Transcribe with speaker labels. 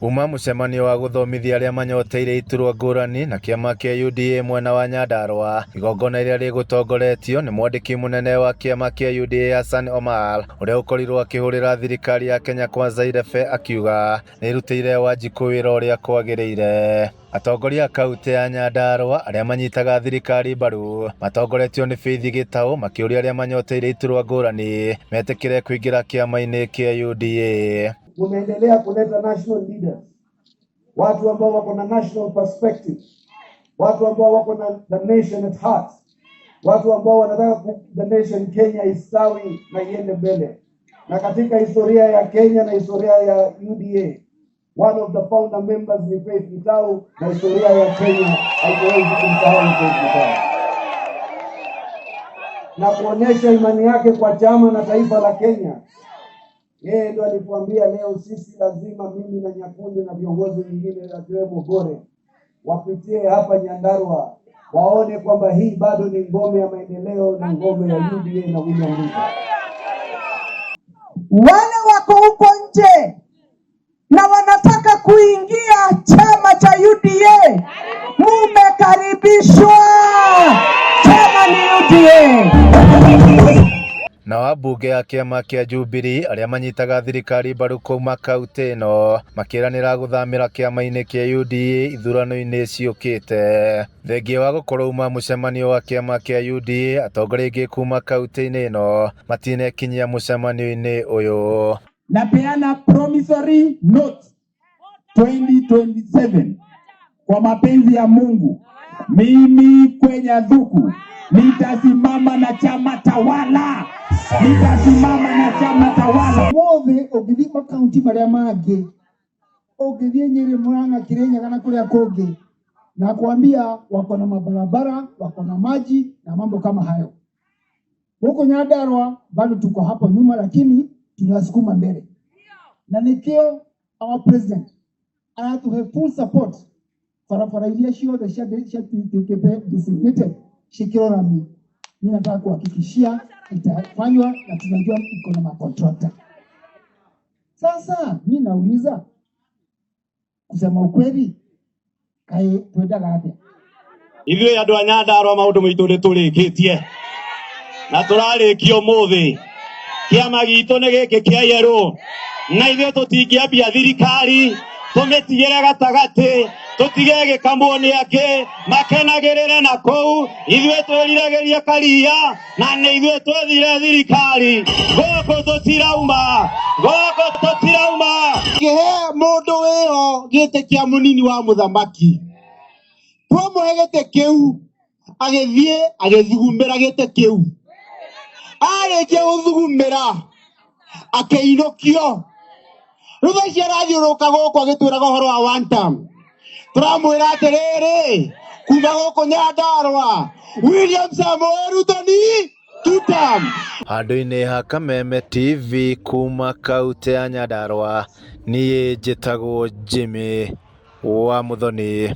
Speaker 1: Uma mũcemanio wa gũthomithia arĩa manyoteire iturwa ngũrani na kĩama kĩa UDA mwena wa Nyandarua, igongona rĩrĩa rĩgũtongoretio nĩ mwandĩki mũnene wa kĩama kĩa UDA Hassan Omar, ũrĩa ũkorirwo akĩhũrĩra thirikari ya Kenya Kwanza irebe akiuga nĩĩrutĩire Wanjikũ wĩra ũrĩa kwagĩrĩire. Atongoria a kaunti ya Nyandarua arĩa manyitaga thirikari mbaru matongoretio nĩ Faith Gĩtaũ makĩũria arĩa manyoteire iturwa ngũrani metĩkĩre kũingĩra kĩama-inĩ kĩa UDA.
Speaker 2: Tumeendelea kuleta national leaders, watu ambao wako na national perspective, watu ambao wako na the nation at heart, watu ambao wanataka the nation Kenya istawi na iende mbele. Na katika historia ya Kenya na historia ya UDA, one of the founder members ni Faith Gitau, na historia ya Kenya haikuwezi kumsahau Faith Gitau. Na kuonyesha imani yake kwa chama na taifa la Kenya, yeye ndo alituambia leo sisi lazima, mimi na Nyakundi na viongozi wengine akiwemo Gore, wapitie hapa Nyandarua waone kwamba hii bado ni ngome ya maendeleo na ngome ya UDA na William Ruto.
Speaker 3: Wale wako huko nje na wanataka kuingia chama cha UDA, mumekaribishwa. Chama ni UDA.
Speaker 1: Nao ambunge a kĩama kĩa Jubilee arĩa manyitaga thirikari mbaru kuma kaunti ĩno makĩranĩra gũthamĩra kĩama-inĩ kĩa UDA ithurano-inĩ ciũkĩte. Thengia wa gũkorwo uma mũcemanio wa kĩama kĩa UDA, atongoria aingĩ kuma kaunti-inĩ ĩno matinekinyia mũcemanio-inĩ ũyũ.
Speaker 4: Napeana promissory note 2027 kwa mapenzi ya Mungu, mimi kwenye Thuku nitasimama na chama tawala, nitasimama na chama tawala.
Speaker 5: Mothe ũngĩthiĩ makaunti marĩa mangĩ, ũngĩthiĩ Nyĩrĩ, Murang'a, Kirinyaga na kũrĩa kũngĩ, na kuambia wako na mabarabara, wako na maji na mambo kama hayo. Huko Nyandarua bado tuko hapo nyuma, lakini tunasukuma mbele, na nikio our president aratuhe full support barabara iria ciothe ciatuĩkĩte designated cikĩrwo rami. Mimi nataka kuhakikishia itafanywa na tunajua iko na macontractor. Sasa mi nauliza, kusema ukweli, kaĩ twendaga atĩa?
Speaker 6: Ithuĩ andũ a Nyandarua maũndũ maitũ nĩ tũrĩkĩtie na tũrarĩkia ũmũthĩ. Kĩama gitũ nĩ gĩkĩ kĩa yerũ, na ithuĩ tũtingĩambia thirikari tũmĩtigĩre gatagatĩ, tũtige ĩgĩkamwo nĩ angĩ makenagĩrĩre na kũu. Ithuĩ twĩriragĩria karia na nĩ ithuĩ twethire thirikari. Gũkũ tũtirauma, gũkũ tũtirauma.
Speaker 7: Kĩhe mũndũ wĩho gĩtĩ kĩa mũnini wa mũthamaki, twamũhe gĩtĩ kĩu agĩthiĩ agĩthugumĩra gĩtĩ kĩu, arĩkia gũthugumĩra akĩinũkio. Rĩu thaa ici arathiũrũrũka gũkũ agĩtwĩraga ũhoro wa one term. Tũramwĩra atĩrĩrĩ, kuma gũkũ Nyandarua, William Samoei Ruto ni two term.
Speaker 1: Handũ-inĩ ha Kameme TV kuma kaunti ya Nyandarua, niĩ njĩtagwo Jimmy wa Muthoni.